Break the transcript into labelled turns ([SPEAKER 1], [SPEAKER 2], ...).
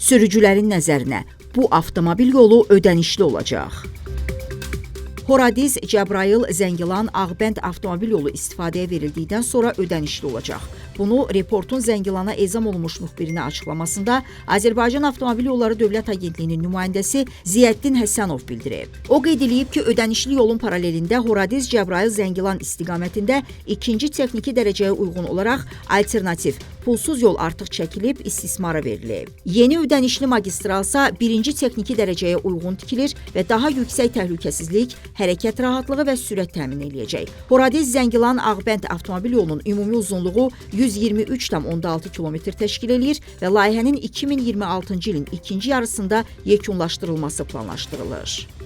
[SPEAKER 1] Sürücülərin nəzərinə, bu avtomobil yolu ödənişli olacaq. Horadiz, Cəbrayıl, Zəngilan, Ağbənd avtomobil yolu istifadəyə verildikdən sonra ödənişli olacaq. Bunu Reportun Zəngilana ezam olunmuş müxbirinə açıqlamasında Azərbaycan Avtomobil Yolları Dövlət Agentliyinin nümayəndəsi Ziyəddin Həsənov bildirib. O qeyd eləyib ki, ödənişli yolun paralelində Horadiz, Cəbrayıl, Zəngilan istiqamətində ikinci texniki dərəcəyə uyğun olaraq alternativ pulsuz yol artıq çəkilib, istismara verilib. Yeni ödənişli magistralsa birinci texniki dərəcəyə uyğun tikilir və daha yüksək təhlükəsizlik, hərəkət rahatlığı və sürət təmin eləyəcək. Horadiz Zəngilan Ağbənd avtomobil yolunun ümumi uzunluğu 123,6 kilometr təşkil eləyir və layihənin 2026-cı ilin ikinci yarısında yekunlaşdırılması planlaşdırılır.